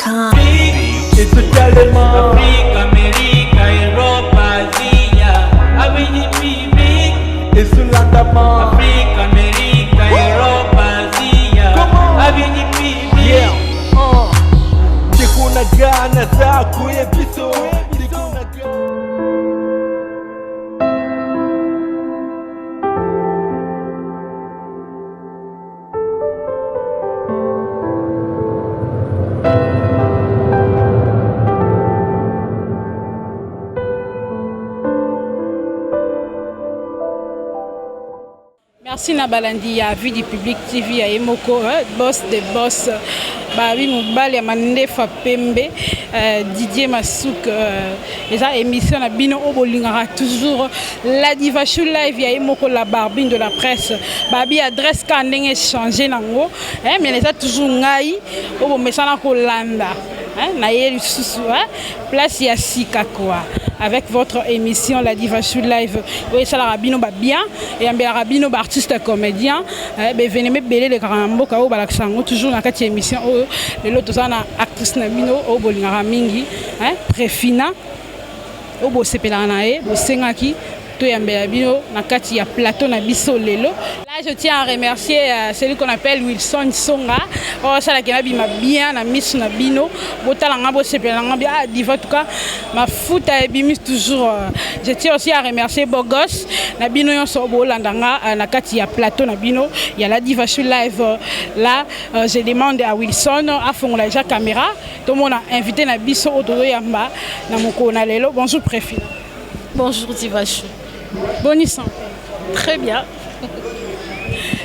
VideDuPublic.com. Ezotalema Afrika, Amerika, Europa, Asia, AVDPB. Ezolandama Afrika, Amerika, Europa, Asia, Come on. AVDPB. Yeah Ndeko na nga naza koyebiso Ndeko na nga. Merci na balandi ya Vie du Public TV ya ye moko hein, boss de boss babi mobali ya mandefa pembe Didier Masuk eza émission na bino oyo bolingaka toujours la Diva Chou live ya ye moko la barbine de la presse babi adresse kaka ndenge changer nango hein, mais eza toujours ngai oyo bomesana kolanda hein, na ye lisusu hein, place ya sika quoi avec votre émission la Diva Chou live oyo esalaka bino ba bien eyambelaka bino ba artiste comédien ba événement ebele elekaka na mboka oyo balakisa yango toujours na kati ya émission oyo. Lelo toza na actrice na bino oyo bolingaka mingi hein, Prefina oyo bosepelaka na ye, bosengaki toyambela bino na kati ya plateau na biso lelo. Là, je tiens à remercier celui qu'on appelle Wilson Songa. Oh, ça la kena bima bien na miss na bino. Botala nga bosepela nga bien. Ah, diva en tout cas, ma futa ebimi toujours. Je tiens aussi à remercier Bogos na bino nyonso bolanda nga na kati ya plateau na bino. Il y a la Diva Chou live là, je demande à Wilson afongola déjà caméra. Tout le monde a invité na biso oto yamba na mokolo na lelo. Bonjour Prefina. Bonjour Diva Chou. Bonne santé. Très bien.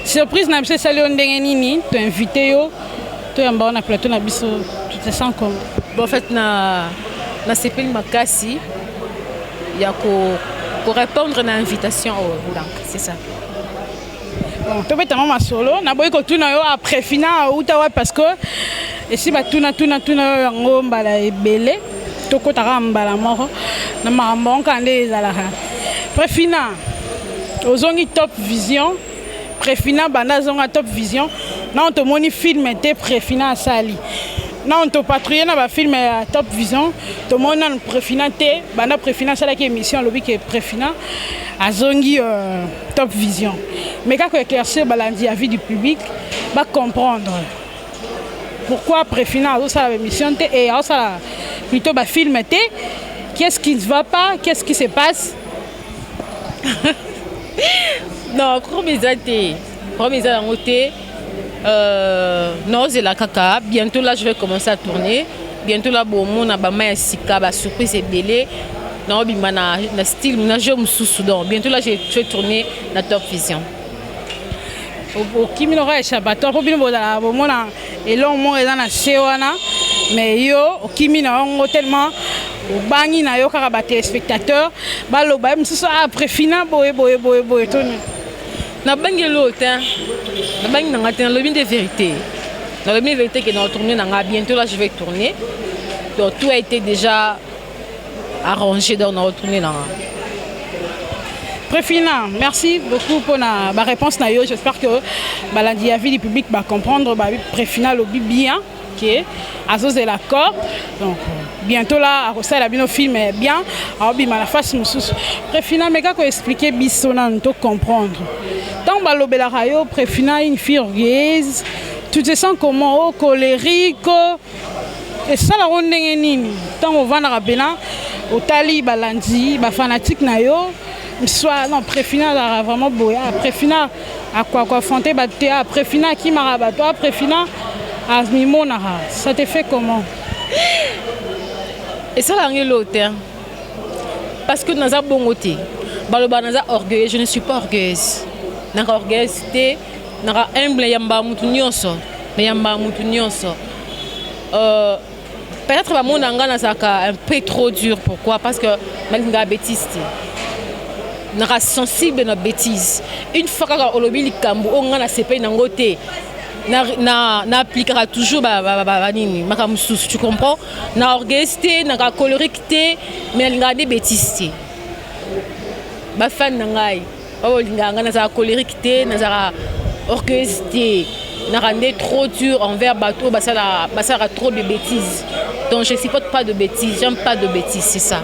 Surprise na biso esali yo ndenge nini to invité yo toyamba na plateau na biso, tu te sens comment? Bon, en fait na sepeli makasi ya ko répondre na invitation oyo, donc c'est ça. Bon, tobetama masolo naboyi kotuna yo après Fina auta wapi parce que esi batuna tuna tuna yo yango mbala ebele, tokotaka mbala moko na makambo yango kaka nde ezalaka. Prefina ozongi Top Vision. Prefina banda azonga Top Vision nano tomoni film te. Prefina asali nano topatrouille na bafilm ya Top Vision, tomoni nano Prefina te. Banda Prefina asalaki émission, alobi ke Prefina azongi Top Vision, mais kaka éclaircir balandi ya Vie du Public bacomprendre pourquoi Prefina azosala baémission te et azosala plutôt bafilm te. Qu'est-ce qui ne va pas? Qu'est-ce qui se passe? Non, problème eza te, problème eza yango te. Naozela kaka bientôt là, je vais commencer à tourner bientôt là. Bomona bama ya sika, basurprise ebele naobima na style na jeu mosusu. Donc bientôt là, je vais tourner na Top Vision. Okimi noko échappatoire mpo bino bozala bomona elongo moko eza na se wana, mais yo okimi na yango tellement obangi na yo kaka batéléspectateur baloba ye mosusu ah, Prefina boye boye boye boye toni. Nabangi eloko te, nabangi nanga te. Nalobi nde vérité, nalobi nde vérité ke na tourner nanga bientôt là, je vais tourner. Donc tout a été déjà arrangé, donc na retourner nanga. Prefina, merci beaucoup pour la réponse na yo. J'espère que balandi ya Vie du Public va comprendre ba Prefina lobi bien ke azozela accord. Donc bientôt là akosala bino film bien, aobima na face mosusu. Prefina, meka koexpliquer biso nanu to comprendre. Ntango balobelaka yo Prefina une fille orgueilleuse, tu te sens comment? O colérique, esalaka ndenge nini ntango ovandaka mpena otali balandi bafanatike na yo soit non, Prefina azalaka vraiment boye, ah, Prefina akwakwa affronter bato te, ah, Prefina akimaka bato, ah, Prefina amimonaka, ça te fait comment? Esalaka ngo eloko te parce que naza bongo te. Baloba naza orgueilleuse, je ne suis pas orgueilleuse. Naka orgueilleuse te, naka humble, yamba mutu nyonso, mais yamba mutu nyonso. Peut-être bamona nga nazalaka un peu trop dur. Pourquoi? Parce que nalingaka bêtise te, naka sensible na bêtise. Une fois kaka olobi likambo oyo nga nasepeli nango te, na aplikaka toujours banini makambo mosusu, tu comprends? Na orgueilleuse te, naka colérique te, mais nalingaka nde bêtise te. Bafan na ngai oyo olingaka ngai, nazalaka colérique te, nazalaka orgueilleuse te. Naka nde trop dur envers bato oyo basalaka trop de bêtises. Donc je supporte pas de bêtises, j'aime pas de bêtises, c'est ça.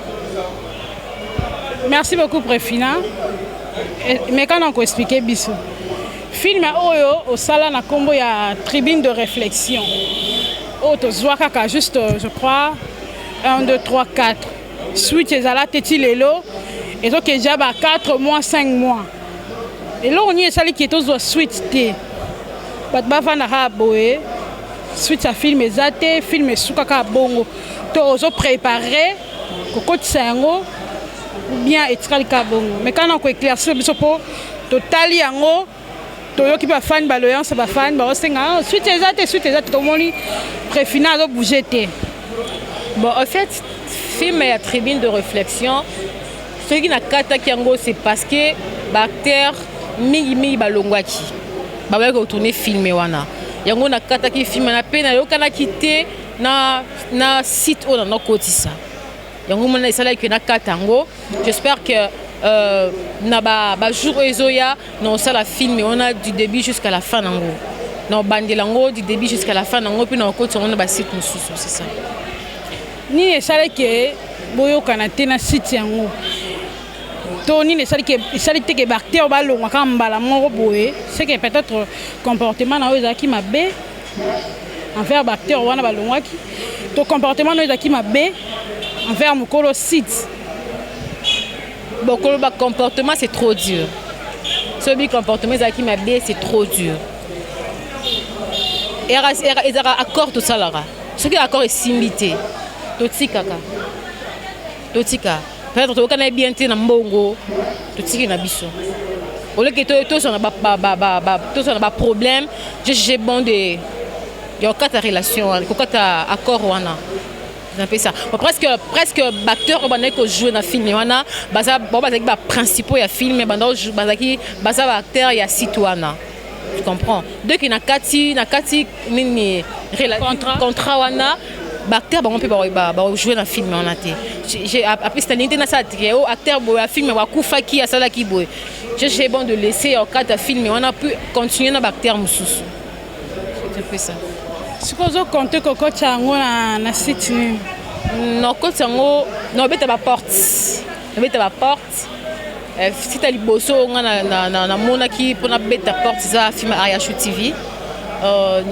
Merci beaucoup, Prefina. Mais quand on expliquer biso film oyo osala na nkombo ya Tribune de réflexion, oyo tozwa kaka juste, je crois, 1, 2, 3, 4 suite ezala te ti lelo, ezokeja ba 4 mois, 5 mois. Eloko nini esaliki tozwa suite te? Bato bavandaka boye, suite ya film eza te, film esuka kaka bongo. To ozoprépare kokotisa yango ou bien etikali kaka bongo? Mais kana koéclaircir biso, mpo totali yango, toyoki bafani, baloyance, bafani baosenga suite eza te, suite eza te. Tomoni Prefina azobouge te. Bon, en fait, film ya Tribune de réflexion, soki nakataki yango, c'est parce que baacteur mingimingi balongwaki, babayaki kotourne film wana. Yango nakataki film wana, mpe nayokanaki te na site oyo nanakotisa yango. Mona esalaki nakata yango. J'espère que na bajour oyo ezoya, na osala film wana du début jusqu'à la fin nango, na obandela yango du début jusqu'à la fin nango, mpe na okotisa yango na basite mosusu, c'est ça. Nini esalaki boyokana te na site yango, to nini esali te ke baacteur balongwa kaka mbala moko boye? C'est que peut-être comportement na oyo ezalaki mabe envers baacteur wana balongwaki, to comportement na oyo ezalaki mabe envers mokolo site? Bon, koloba comportement, c'est trop dur. Soki comportement ezalaki mabe, c'est trop dur. Ezalaka accord tosalaka. Soki accord esimbi te, totikaka, totika. Peut-être toyokana bien te na mbongo, totiki na biso. Oleke tozwa na baproblème, j'ai bon de ya kokata relation wana, kokata accord wana. C'est un peu ça. Bon, presque baacteur oyo bandaki kojouer na film wana, baza bao bazalaki baprincipaux ya film, bazalaki, baza baacteur ya site wana, tu comprends? Donc na kati nini? Contrat. Contrat wana, baacteur bango mpe bajoue na film wana te. Apesi nalingi te nasala tike o acteur boye ya film bakufaki, asalaki boye. J'ai bon de laisser ya okata film wana, puis continuer na baacteur mosusu. C'est un peu ça. Sikoyo ozocompte kokotisa yango na site nini? Nakotisa yango, nabeta baporte, nabeta baporte. Site ya liboso nga namonaki mpona beta porte eza film Ariashu TV.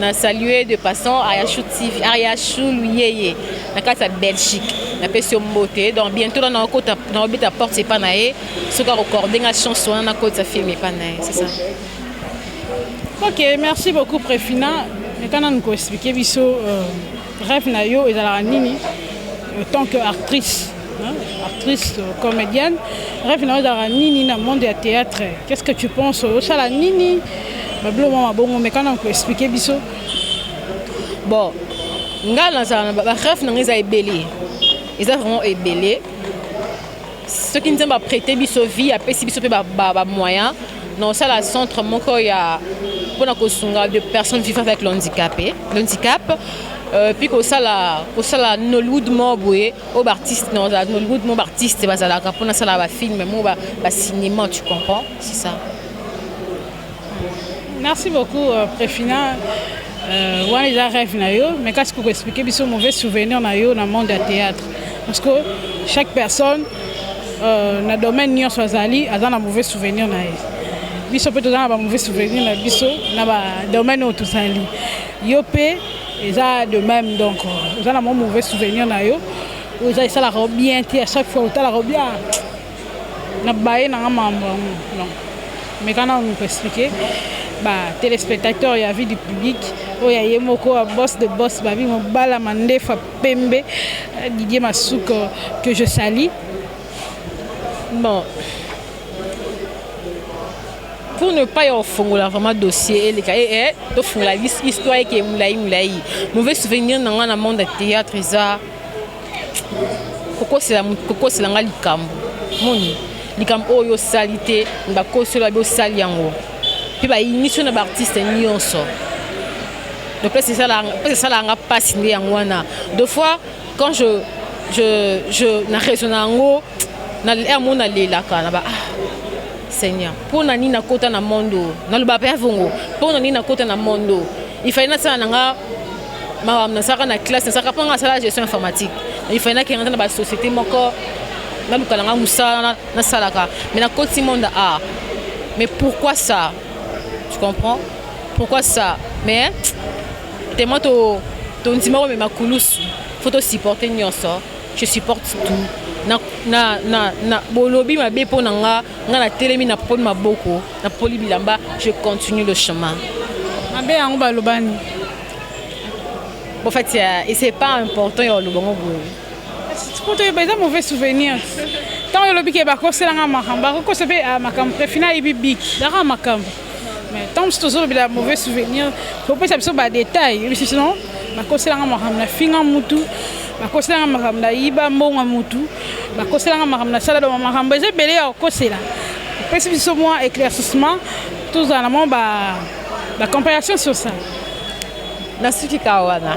Na salue de passant Ariashu TV, Ariashu Luyeye na kati ya Belgique, napesi yo mbote. Donc bientôt na nakota, naobeta porte epa na ye. Soki akoaccorde nga chance wana, nakotisa film epa na ye, c'est ça. Ok, merci beaucoup, Prefina. Meka nanu koexplike biso rêve na yo ezalaka nini tant que actrice, hein, actrice comédienne. Rêve na yo ezalaka nini na monde ya théâtre? Qu'est ce que tu penses osala nini, babilo mwa mabongo? Meka nanu koexplike biso. Bon, nga nazala na barêve na nga, eza ebele, eza vraiment ebele. Soki Nzambe aprête biso vie, apesi biso mpe bamoyen, na osala centre moko ya mpona kosunga de personnes vivant avec l'handicap, puis kosala Nollywood moko boye oyo baartiste, na Nollywood mo baartiste bazalaka, mpona asala bafilm mo bacinéma, tu comprends? C'est ça. Merci beaucoup, Prefina. Wana eza rêve na yo, mais kasi kokoexplike biso mauvais souvenir na yo na monde ya théâtre, parce que chaque personne na domaine nyonso azali, aza na mauvais souvenir na ye. Biso mpe toza na bamauvais souvenir na biso na badomaine oyo tozali. Yo mpe eza de même. Donc oza na mwa mauvais souvenir na yo oyo eza esalaka yo bien te, à chaque fois otalaka bien na baye nanga mambo yango. Donc meka nanu koexplike batéléspectateur ya Vie du public oyo ya ye moko ya boss de boss, babi mobala mandefa pembe, Didier Masuko, que je salue. Bon, pour ne pas ofongola vraiment dossier eleka, tofongola histoire eke molai molai, mauvais souvenir na nga na monde ya théâtre eza kokosela nga likambo. Moni likambo oyo osali te, bakosi oyo babi osali yango, mpe bayini so na baartiste nyonso. Donc place esalaka nga mpasi nde yango wana. Deux fois, quand je na raisonne yango na air mo, nalelaka na ba: "Ah Seigneur, mpo na nini nakota na monde oyo?" Naloba mpe avongo: "Mpo na nini nakota na monde oyo?" Il fallait nasala na nga makambo nasalaka na classe, nasalaka mpo nga asala gestion informatique. Il fallait nakende na basociété moko, naluka na nga mosala nasalaka, mais nakoti monde art. Mais pourquoi ça? Tu comprends pourquoi ça? Mais tellement to tondima komema kulusu, faut tosupporter nyonso. Je supporte tout. Na, na, na, na bolobi mabe mpo na nga, nga natelemi, napoli maboko, napoli bilamba, je continue le chemin. Mabe yango balobani? En fait, et c'est pas important ya olobango boye. Po toyeba, eza mauvais souvenir. Ntango olobi ke bakoselanga makambo, bakokosa mpe makambo, Prefina ayebi biki daka makambo, mais ntango mosusu tozolobela mauvais souvenir, kopesa biso badétail. Biso sinon bakoselanga makambo, nafinga mutu, bakoselanga makambo, nayiba mbongo ya mutu, bakoselanga makambo, nasala do makambo eza ebele ya kokosela. Opesi biso mwa éclaircissement, tozala na mwa bacompréhension sur ça. Nasuki kaka wana.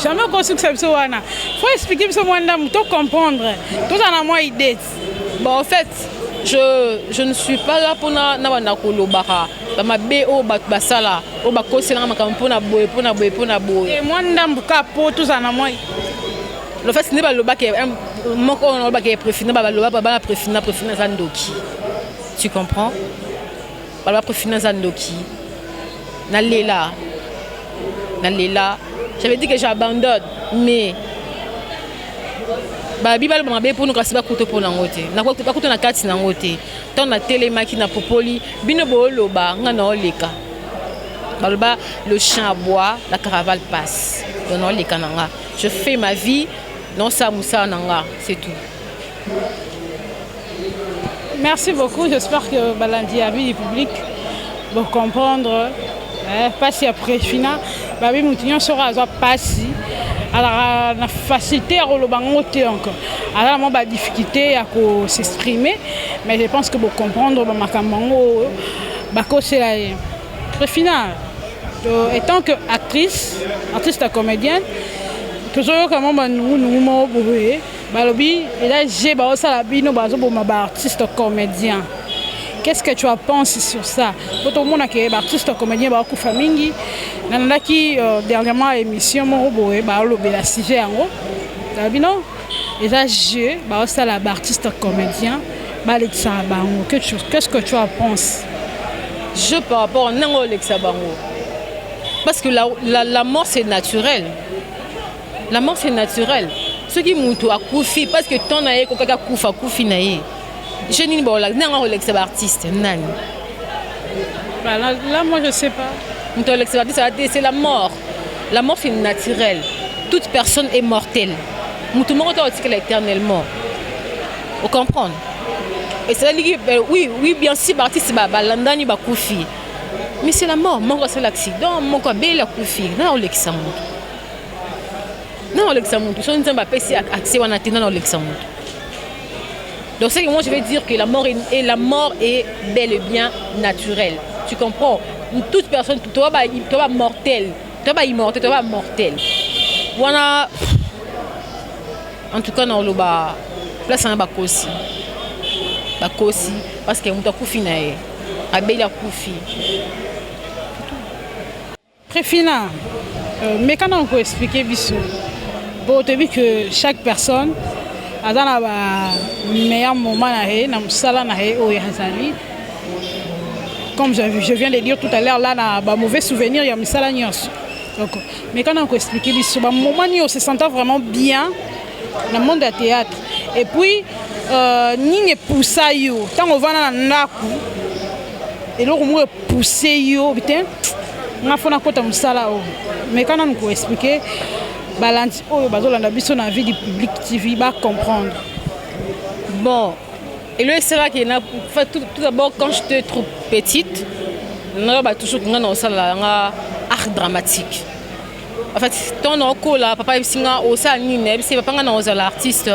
Jamais okosukisa biso wana. Faut expliquer biso mwa ndambu, to comprendre, tozala na mwa idée. Bon, en fait, je ne suis pas là mpona na banda kolobaka bamabe oyo bato basala, oyo bakoselanga makambo mpona boye, mpona boye, mpona boye. Mwa ndambu kaka po tozala na mwa. Le fait nde balobaki moko oyo nalobaki Prefina, baloba bana Prefina, Prefina aza ndoki, tu comprends? Baloba Prefina aza ndoki. Nalela, nalela, j'avais dit que j'abandonne, mais babi baloba mabe mpona kasi bakuta mpo nango te, bakuta na kati nango te. Ntango natelemaki na popoli bino booloba, nga naoleka. Baloba le chien aboie, la caravane passe. Donc naoleka na nga, je fais ma vie, naosala mosala na nga, c'est tout. Merci beaucoup. J'espère que balandi ya Vie du Public vont comprendre mpasi ya Prefina. Babi motu nyonso oyo azwa mpasi alaka na facilité ya koloba ngo te, encore aza na mwa badifficulté ya kos'exprimer, mais je pense que bocomprendre bamakambo yango oyo bakosela ye. Prefina, étant que actrice, artiste comédienne, tozoyoka mwa banungunungu moko boye, balobi eza je baosala bino, bazoboma baartiste comédien. Qu'est-ce que tu as pensé sur ça? Po tomona ke baartiste comédien bakufa mingi. Nalandaki dernièrement émission moko boye, baolobela sujet yango, balobi non, eza jeu baosala baartiste comédien, balekisaka bango. Qu'est-ce que tu as penses? Jeu par rapport ndenge olekisa bango, parce que la mort, c'est naturel. La mort, c'est naturel. Soki moto akufi parce que temps na ye ekokaki, akufa, akufi na ye. Je nini baolakisa ndenge akolekisa baartiste nani? Bah, là, là, moi, je sais pas. Moto alekisa baartiste te, c'est la mort. La mort, c'est naturel. Toute personne est mortelle. Moto moko to akotikala éternellement, ocomprendre? Esalaki, oui, bien sûr, baartiste balandani, bakufi, mais c'est la mort. Moko asala accident, moko abeli, akufi. Nana olekisa moto? Nana olekisa moto? Soki Nzambe apesi accès wana te, nana olekisa moto? Donc c'est que moi, je vais dire que la mort est bel et bien naturelle, tu comprends? Toute personne, toi ba, toi ba mortel, toi ba immortel, toi ba mortel wana. En tout cas, na oloba place wana, bakosi, bakosi, parce que moto akufi na ye, abeli, akufi. Prefina, mais quand on peut expliquer biso, bon, tu que chaque personne aza na ba meilleur moment na ye na mosala na ye oyo azali, comme je viens de dire tout à l'heure là, na ba mauvais souvenir ya misala nyonso. Donc mais quand on peut expliquer biso ba moment nini se sentant vraiment bien na monde ya théâtre, et puis nini epusa yo ntango ovanda na ndako, eloko moko epousse yo te, nga fo nakota mosala oyo? Mais quand nanu koexpliquer balandi oyo bazolanda biso na Vie du Public TV bacomprendre. Bon, elo esalaki na tout d'abord, quand j'étais trop petite, nayeba toujours nga na osala nga art dramatique. En fait, ntango naokola, papa ayebisi nga: osala nini? Nayebisi papa nga na ozala artiste,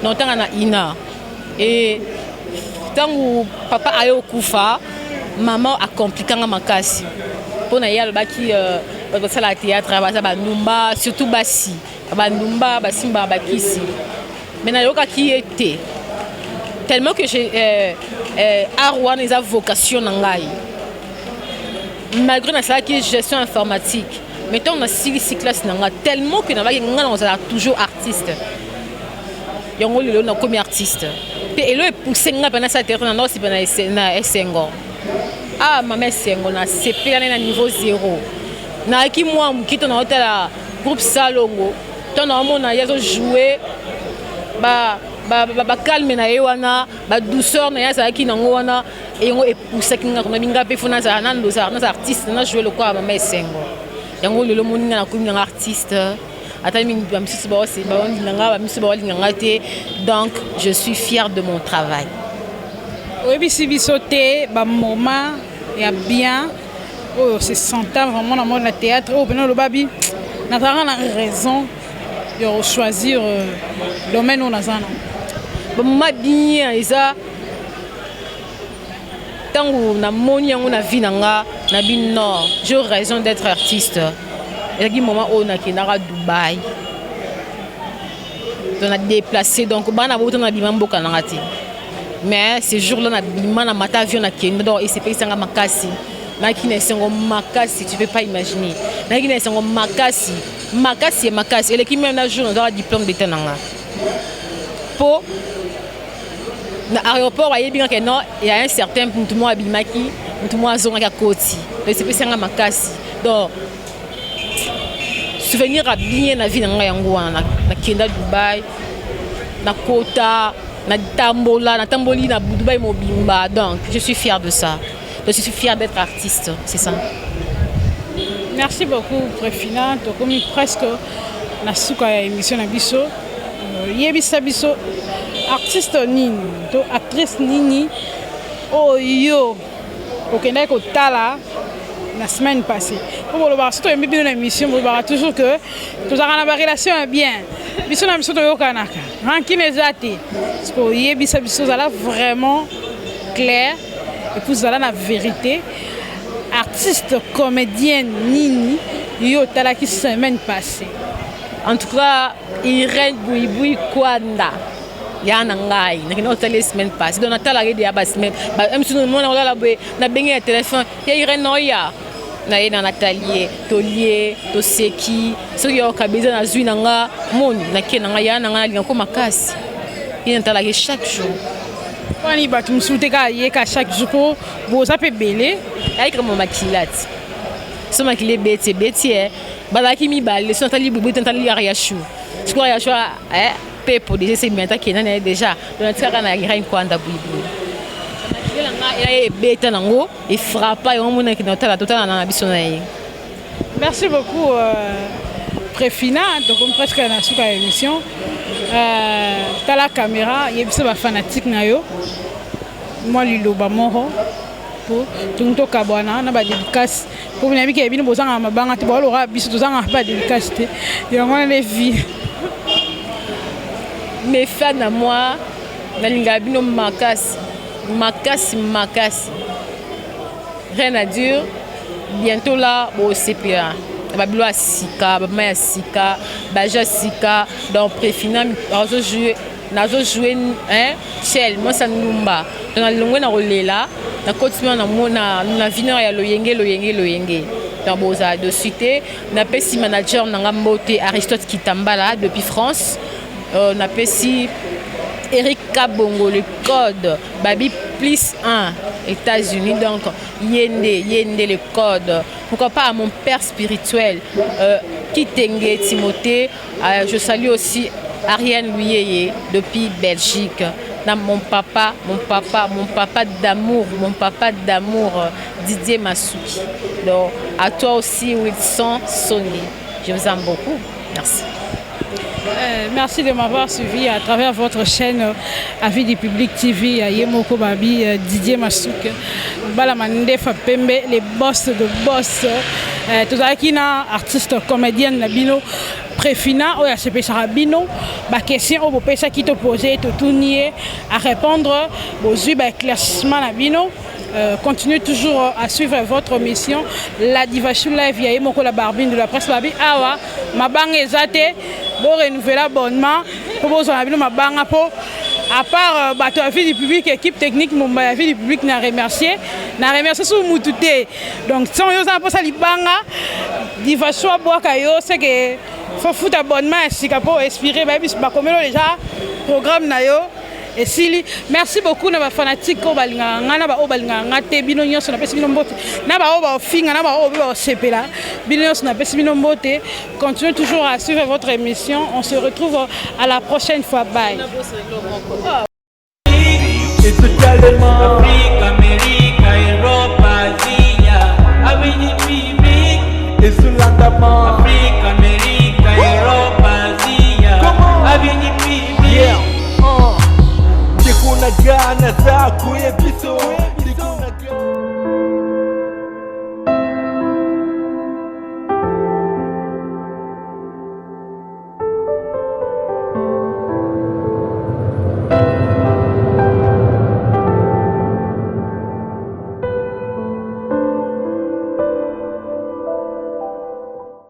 na otanga na INA. E ntango papa aye okufa, mama acompliquanga makasi mpo na ye. Alobaki bato basalaka théâtre baza bandumba, surtout basi bandumba basimbaka bakisi. Mais nayokaki ye te, tellement que art wana eza vocation na ngai. Malgré nasalaki gestion informatique, mais ntango nasilisi classe na nga, tellement que nabaki nga na kozala toujours artiste, yango lelo nakomi artiste. Mpe elo epousse nga mpe nasala théâtre na ndako na esengo. Ah, mama, esengo, nasepela na niveau zéro. Nayaki mwa moke to naotala groupe Salongo, to naomona ye azojoue bacalme na ye wana, badouceur na ye azalaki nango wana. Yango epusaki nga kona binga mpe fo nazala nando naza artiste, najoue lokola mama esengo. Yango lelo moni nga nakomi nanga artiste, ata mingi bamisusu baolinga nga, bamisusu baolinga nga te. Donc je suis fière de mon travail. Oyebisi biso te bamoment ya bien oyo se senta vraiment na monde na théâtre, oyo mpena oloba bi nazalaka na raison ya kochoisir domaine oyo naza na. Bamoment bien eza ntango namoni yango na vie na nga, nabi non, j'ai raison d'être artiste. Ezalaki moment oyo nakendaka Dubai, donc na déplacé, donc bana bota na bima mboka nanga te, mais ce jour là nabima na mata avion, nakende. Donc esepekisanga makasi, nayaki na esengo makasi, tu peux pas imaginer. Nayaki na esengo makasi, makasi ya makasi, eleki même na jour nazwaka diplôme d'état na nga, mpo na aéroport bayebi nga ke non, ya un certain mutu moko abimaki, mutu moko azongaki, akoti. Donc esepesanga makasi. Donc souvenir ya bien na vie na ngai yango wana. Nakenda Dubai, nakota, natambola, natamboli na Dubai mobimba. Donc je suis fière de ça, donc je suis fière d'être artiste, c'est ça. Merci beaucoup, Préfina. Tokomi presque na suka ya émission na biso. Yebisa biso artiste nini to actrice nini oyo okendaki kotala na semaine passée, po bolobaka so toyembi bino na émission, bolobaka toujours que tozalaka na barelation ya bien, biso na biso toyokanaka, rancune eza te. Parce que oyebisa biso, ozala vraiment clair et puis ozala na vérité, artiste comédienne nini yo otalaki semaine passée? En tout cas, Irène Buibui Kwanda ya na ngai, nakende kotala semaine passée. Donc natalaka ede ya basemaine misusu, mona kolala boye, nabengi ya telefone ya Irène, oya na ye na natali ye, tolie, toseki. Soki yoka eza nazwi na nga moni, nake na ngai ya na ngai, nalinga ko makasi ye, natalaki chaque jour. Wani bato mosusu te, kaka ye ka chaque jour, mpo boza mpe ebele? Ayiki mo makila ti so makila ebeti ebeti e bazalaki mibale. So natali bubu te, natali Ariashu. Sikoyo Ariashu pepo déjà esemi atakenda na ye déjà. Donc natikaka na Irene Kwanda Buibui, makila na nga ya ebeta nango, efrappa yango, monaki na otala, totala na biso na ye. Merci beaucoup, Préfina. Tokomi presque na suka ya émission. Tala caméra, yebisa bafanatique na yo mwa liloba moko po tongi tokabwana na badédicace, mpo nayebi ke bino bozangaka mabanga te, boaloka biso tozangaka badédicace te. Yango wana nde vie. Mes fans à moi, nalingaka bino makasi, makasi, makasi, rien à dire. Bientôt là bosepela na babilo ya sika, bamama ya sika, baja sika. Donc Préfina azojoue, nazojoue chel mwasi ndumba. Donc nalongwe na kolela, nakoti na, na vineur ya loyenge, loyenge, loyenge. Donc bozala dessus te. Napesi manager na nga mbote, Aristote Kitambala depuis France. Napesi Eric Kabongo le code babi plus 1 États-Unis, donc yende yende le code. Pourquoi pas à mon père spirituel, Kitenge Timothée. Je salue aussi Ariane Luyeye depuis Belgique, na mon papa, mon papa, mon papa d'amour, mon papa d'amour, Didier Masuki. Donc à toi aussi, Wilson Sony, je vous aime beaucoup, merci. Merci de m'avoir suivi à travers votre chaîne Avis du Public TV. Yemoko Babi, Didier Masouk, Bala Mandefa Pembe, les boss de boss. Tozalaki na artiste comédienne na bino Préfina oyo asepesaka bino. Baquestion oyo bopesaki, topose, totuni ye, arépondre, bozwi baéclaircissement na bino. Continuez toujours à suivre votre mission, La Divachou Live, ya moko la barbine de la presse. Babi awa mabanga eza te, bo renouveler abonnement mpo bozwa na bino mabanga mpo. À part bato ya Vie du Public, équipe technique momba ya Vie du Public, na remercier, na remercier su mutu te. Donc ntango yo oza na mposa libanga, Divacho abwaka yo, seke faut futa abonnement ya sika mpo expire. Bayebi bakomeli déjà programme na yo esili. Merci beaucoup na bafanatique oyo balingaka nga, na baoyo balingaka nga te. Bino nyonso, napesi bino mbote. Na baoyo baofinga, na baoyo mpe baosepela, bino nyonso, napesi bino mbote. Continuez toujours à suivre votre émission. On se retrouve à la prochaine fois. Bye. Et totalement.